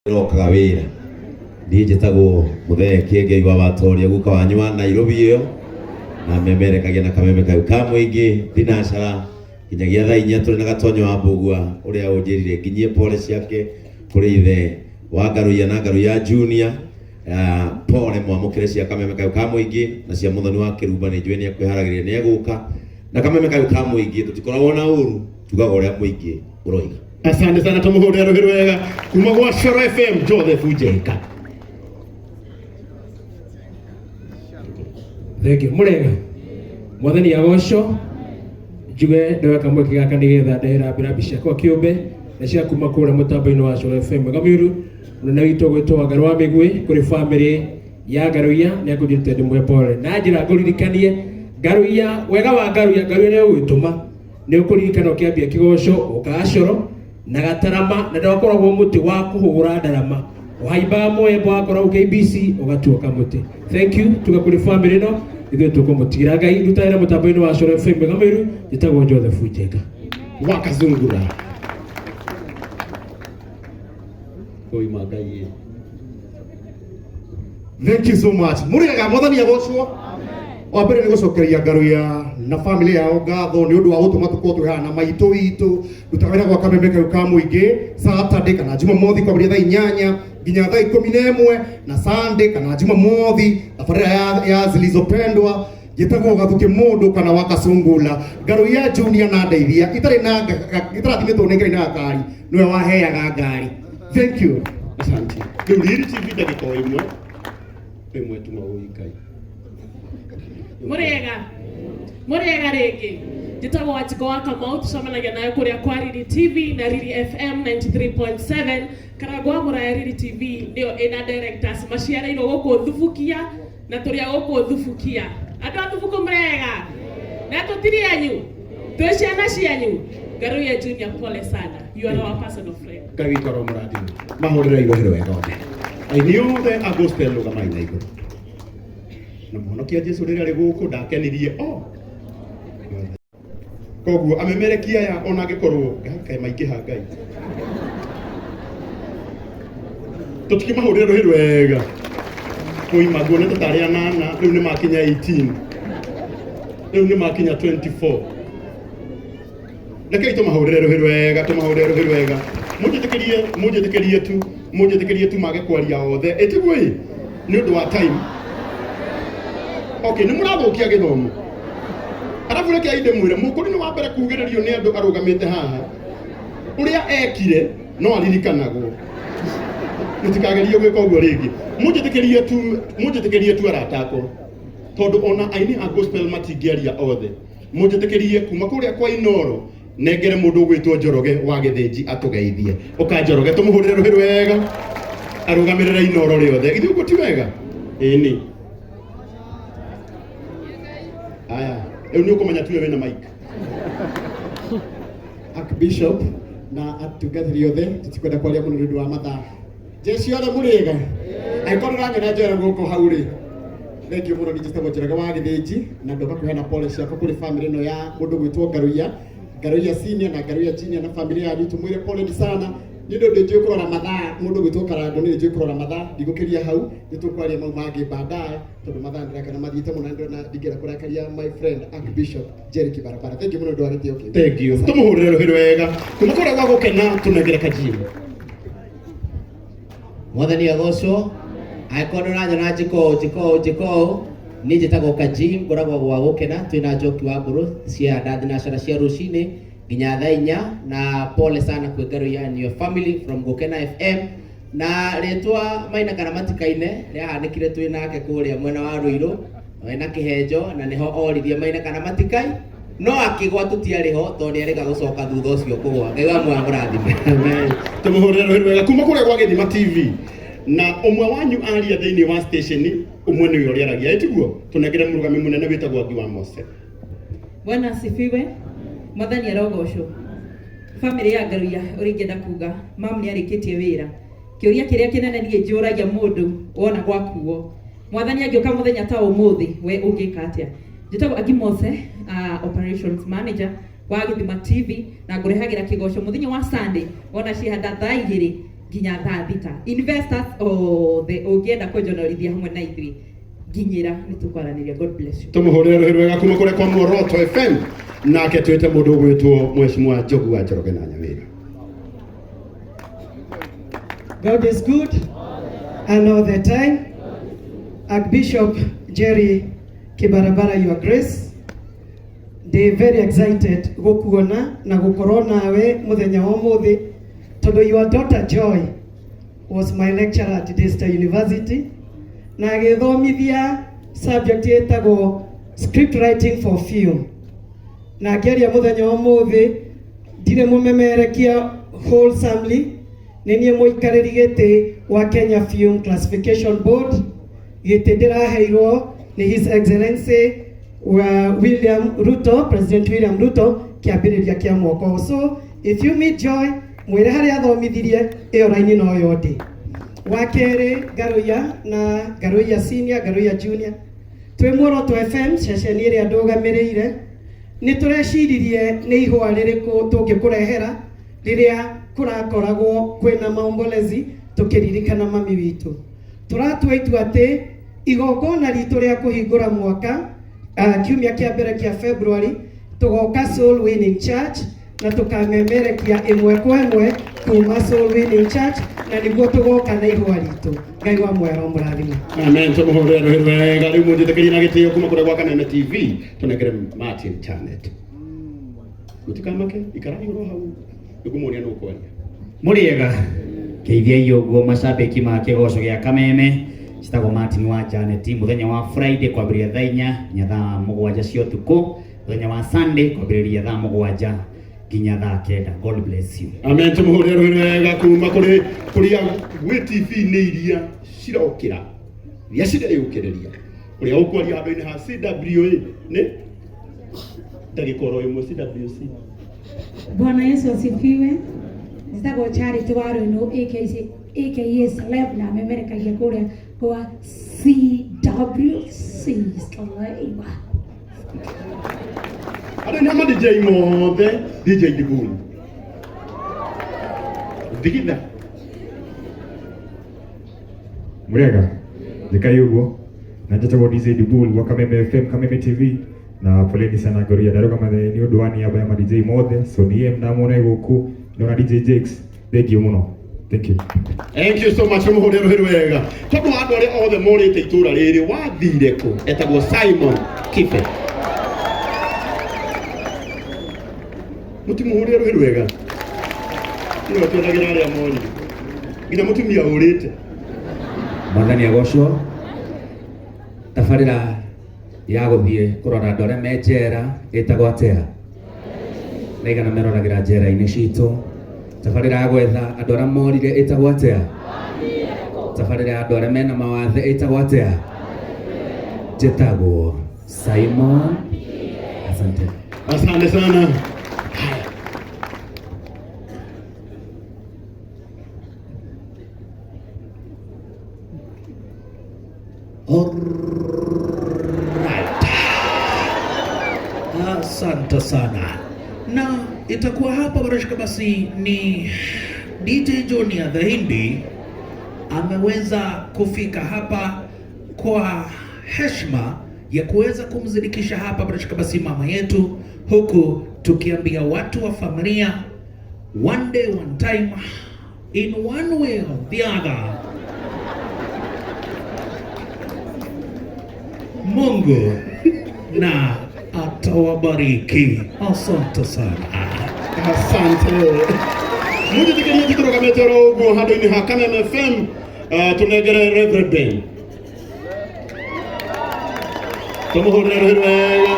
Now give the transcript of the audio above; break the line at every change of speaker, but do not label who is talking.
Ĩrokaga wĩra. Niĩ njĩtagwo Mũthee Kĩengei wa Watoria, guka wanyu wa Nairobi ĩyo, na memerekagia na kameme kau ka mũingĩ thinacara nginyagia thaa 4. Tũrĩ na Gatonyo wa Mbũgua ũrĩa ũnjĩrire nginyie pole ciake kũrĩ ithe wa Ngaruiya na Ngaruiya Junior. Pole mwamũkĩre cia kameme kau ka mũingĩ na cia Mũthoni wa Kĩrumba. Nĩ njũĩ nĩ ekwĩharagĩria, nĩ egũka na kameme kau ka mũingĩ. Tũtikoragwo na ũru, tugaga ũrĩa mũingĩ ũroiga.
Asante sana, tumuhurira ruhi rwega kuma gwa Coro FM, Joseph Njenga.
Thank you. Murega. Mwathani agocwo. Njuge ndoya kamweke gaka nigetha ndehera mbirabi ciakwa kĩũmbe na cia kuma kũrĩa mũtambo-inĩ wa Coro FM. Mwega mĩũru mũnene witũ gwĩtwo Wangarũ wa Mĩguĩ kũrĩ famĩlĩ ya Ngaruiya nĩ akũnjĩrĩte ndĩmũhe pole na njĩra ngũririkanie Ngaruiya, wega wa Ngaruiya, Ngaruiya nĩ ũgwĩtũma nĩ ũkũririkana ũkĩambia kĩgoco ũkacoro na gatarama na ndwakoragwo mũtĩ wa kũhũra ndarama, ũhaimbaga mũembo wakora KBC ũgatua kamũtĩ. Thank you. Tuga kũrĩ family ĩno, ithuĩ tũkũmũtigĩra Ngai. Rutagĩra mũtambo-inĩ wa Coro FM. Mwega mĩru, njĩtagwo Joseph Njenga.
Wakazungura.
Koima Ngai.
Thank you so much. Mũrĩega, mwathani agocwo. Wa mbere nĩ gũcokeria Ngaruiya na family yao ngatho nĩ ũndũ wa gũtũma tũkorwo twĩ haha na maitũ witũ. Rutaga wĩra gwa kameme kau ka mũingĩ Saturday kana Jumamothi kwambĩrĩria thaa 8 nginya thaa 11, na Sunday kana Jumamothi tabarĩra ya Zilizopendwa. Njĩtagwo Gathuki mũndũ kana wa Kasungula. Ngaruiya Junior na ndeithia itarĩ na itarathimĩtwo nĩ Ngai na gakari, nĩwe waheaga ngari. Thank you.
Asante. Rĩu Riri TV ndagĩka o ĩmwe ĩmwe tuma ũi Ngai.
Mũrĩega, mũrĩega rĩngĩ. Njĩtagwo Wanjikũ wa Kamau, tũcemanagia nayo kũrĩa kwa Riri TV na Riri FM 93.7. Karangũ wa Mũraya, Riri TV nĩyo ĩna directors maciarĩirwo gũkũ Thubukia na tũrĩ a gũkũ Thubukia. Andũ a Thubuku, mũrĩega na tũtirĩ anyu, twĩ ciana cianyu. Ngaruiya Junior, pole sana, you are our personal friend.
Ngai witũ aromũrathima. Mahũrĩre irohero wega othe. Aini othe a gospel, rũgamai na igũrũ. Na mũhonokia Jesu rĩrĩa arĩ gũkũ ndakenirie o. Koguo amemerekia aya ona angĩkorwo Ngai kaĩ maingĩha, Ngai tũtikĩmahũrĩre rũhĩ rwega kũima nguonete tarĩ anana, rĩu nĩ makinya 18, rĩu nĩ makinya 24. Rekei tũmahũrĩre rũhĩ rwega, tũmahũrĩre rũhĩ rwega. Mũnjĩtĩkĩrie, mũnjĩtĩkĩrie tu, mũnjĩtĩkĩrie tu mage kwaria othe, ĩtiguo ĩ nĩ ũndũ wa time. Okay, nĩ mũrathũkia gĩthomo. Arabu rekei ndĩmwĩre, mũkũri nĩ wa mbere kugĩrĩrio nĩ andũ arũgamĩte haha. Ũrĩa ekire no aririkanagwo. Mũtikagerie gwĩka ũguo rĩngĩ. Mũnjĩtĩkĩrie tu, mũnjĩtĩkĩrie tu, arata akwa, tondũ ona aini a gospel matingĩaria othe. Mũnjĩtĩkĩrie kuma kũrĩa kwa Inoro nengere mũndũ ũgwĩtwo Njoroge wa Gĩthĩnji atũgeithie. Ũka Njoroge, tũmũhũrĩre rũhĩ rwega, arũgamĩrĩre Inoro rĩothe. Ithuĩ ũguo ti wega? Ĩni aya, rĩu nĩ ũkũmenya tuwe wĩna mic.
Archbishop na atungatĩri othe, tutikwenda kwaria mũno nĩ ũndũ wa mathaa. Jeshi othe, mũrĩega? Angĩkorwo nĩũranyona njoera guoko hau rĩ, thank you mũno. Niĩ njĩtagwo Njoroge wa Gĩthĩnji na ndoka kũheana pole ciakwa kũrĩ family ĩno ya mũndũ gwĩtwo Ngaruiya, Ngaruiya Senior na Ngaruiya Junior na family yanyu. Tũmwĩre pole ni sana. Niĩ ndũ njũĩ kũrora mathaa, mũndũ gwĩtwo Karangũ, nĩ njũĩ kũrora mathaa, ndigũkĩria hau, nĩ tũkwaria mau mangĩ baadaye tondũ mathaa ndĩrakena mathiĩte mũno na ndĩrona ndingĩenda kũrakaria my friend Archbishop Jerry Kibarabara. Thank you mũno nĩ ũndũ wa gĩtĩo kĩu.
Thank you. Tũmũhũrĩre rũhĩ rwega kuma kũrĩa gwa Gũkena, tũnengere Kajimu.
Mwathani agocwo. Angĩkorwo nĩ ũranyona, njĩka ũũ, njĩka ũũ, njĩka ũũ. Niĩ njĩtagwo Kajim, ngoragwo gwa Gũkena. Twĩna Njoki wa Mbũrũ cia ndathinacara cia rũcinĩ nginya thaa 4, na pole sana kwĩ Ngaruiya and your family from Gũkena FM. Na rĩtwa Maina kana Matikaine rĩahanĩkire twĩ nake kũrĩa mwena wa Rũirũ wena kĩhenjo, na nĩho oririe maina kana matikai, no akĩgwa tũtiarĩ ho tondũ nĩ arĩga gũcoka thutha ũcio kũgwa. Ngai wa muoyo amũrathime.
Amen. Tũmũhũrĩre rũhĩ rwega kuma kũrĩa gwa Gĩthima TV. Na ũmwe wanyu aria thĩinĩ wa station, ũmwe nĩwe ũrĩaragia, ĩtiguo? Tũnengere mũrũgami mũnene wĩtagwo Angi wa Mose.
Bwana asifiwe. Mwathani arogocwo. Family ya Ngaruiya, ũrĩa ingĩenda kuga, mam nĩ arĩkĩtie wĩra. Kĩũria kĩrĩa kĩnene niĩ njũragia mũndũ wona gwakuo, mwathani angĩũka mũthenya ta ũmũthĩ, we ũngĩka atĩa? Njĩtagwo Angi Mose, operations manager wa Gĩthima TV, na ngũrehagĩra kĩgoco mũthenya wa Sunday wona cihanda thaa 2. Nginya thaa 6. Investors othe ũngĩenda kũnjonorithia hamwe na ithuĩ, nginyĩra, nĩ tũkwaranĩria. God bless you.
Tumuhurire ruhi rwega kuma kuria kwa Muoroto FM, nake twite mundu ugwitwo Mheshimiwa Njogu wa Njoroge na Nyawira.
God is good and all the time. Archbishop Jerry Kibarabara, Your Grace, ndi very excited gukuona na gukorwo nawe muthenya wa umuthi, tondu your daughter Joy was my lecturer at Daystar University na agĩthomithia subject ĩtagwo script writing for film. Na ngĩaria mũthenya wa ũmũthĩ, ndirĩ mũmemerekia wholesomely, nĩ niĩ mũikarĩri gĩtĩ wa Kenya Film Classification Board. Gĩtĩ ndĩraheirwo nĩ His Excellency wa William Ruto, President William Ruto, kĩambĩrĩria kĩa mwaka ũyũ. So if you meet Joy, mwĩre harĩa athomithirie, ĩyo raini no yo ndĩ. Wa kerĩ, Ngaruiya na Ngaruiya Senior, Ngaruiya Junior, twĩ Muoroto FM, ceceni ĩrĩa ndũgamĩrĩire, nĩ tũreciririe nĩ ihũa rĩrĩkũ tũngĩkũrehera rĩrĩa kũrakoragwo kwĩna maombolezi tũkĩririkana mami witũ. Tũratua itua atĩ igongona ritũ rĩa kũhingũra mwaka, kiumia kĩa mbere kĩa February, tũgoka Soul Winning Church na tũkamemerekia ĩmwe kwa ĩmwe kuma Soul Winning Church, na nĩguo tũgoka na ihũa ritũ. Ngai wa mwero mũrathime.
Amen. Tumuhurire ruhi rwega. Riu munjitikirie na gitio kuma kuria gwa Kameme TV, tunengere Martin Chanet. Mutikamake, ikarai oro hau, nigumuria no kwaria.
Mũrĩega, ngeithiai ũguo macambĩki ma kĩgoco gĩa Kameme. Citagwo Martin wa Janet. Mũthenya wa Friday kwambĩrĩria thaa 4 nginya thaa 7 cia ũtukũ, mũthenya wa Sunday kwambĩrĩria thaa 7 nginya thaa 9. God bless you.
Amen. Tumuhurire ruhi rwega kuma kuri kuria gwĩ TV nĩ iria cirokĩra, iria cireyũkĩrĩria, ũrĩa ũkwaria handũ-inĩ ha CWA nĩ ndagĩka oro ĩmwe CWC.
Bwana Yesu asifiwe. Njĩtagwo Charity wa Rũinũ, aka Celeb, na memerekagia kũrĩa kwa CWC Slave.
Andũ nĩ ma DJ mothe, DJ Dibuni Thigitha.
Murega, ndikai uguo na njĩtagwo DJ Dibul wa Kameme FM, Kameme TV, na poleni sana Ngaruiya, ndarũgama nĩ ũndũ wa niaba ya ma DJ mothe. So niĩ ndamwona gũkũ ndona DJ Jakes, thank you mũno, thank you.
Thank you so much. Muhurire ruhi rwega tondu wa andũ arĩa othe morĩte itũra rĩrĩ, wathire kũ? Etagwo Simon Kibe. Mũtimuhũrĩre ruhi rwega, nĩwe twendagĩra arĩa morire, nginya mũtumia ũrĩte.
Mwathani agocwo. Tabarĩra ya gũthiĩ kũrora andũ arĩa me njera ĩtagwo atĩa? Naigana meroragĩra njera-inĩ citũ. Tabarĩra ya gwetha andũ arĩa morire ĩtagwo atĩa? Tabarĩra ya andũ arĩa mena mawathe ĩtagwo atĩa? Njĩtagwo Simon, asante.
Asante sana.
Alright. Asante sana, na itakuwa hapa barashika. Basi ni DJ Junior the Hindi ameweza kufika hapa kwa heshima ya kuweza kumzidikisha hapa barashika basi mama yetu, huku tukiambia watu wa familia, one day, one time, in one way or the other, Mungu na atawabariki. Asante sana.
Asante. Mũnjĩtĩkĩrie njikũrũgamĩte oro ũguo handũ-inĩ ha Kameme FM, tũnengere Reverend Ben. Tũmũhũrĩre rũhĩ rwega.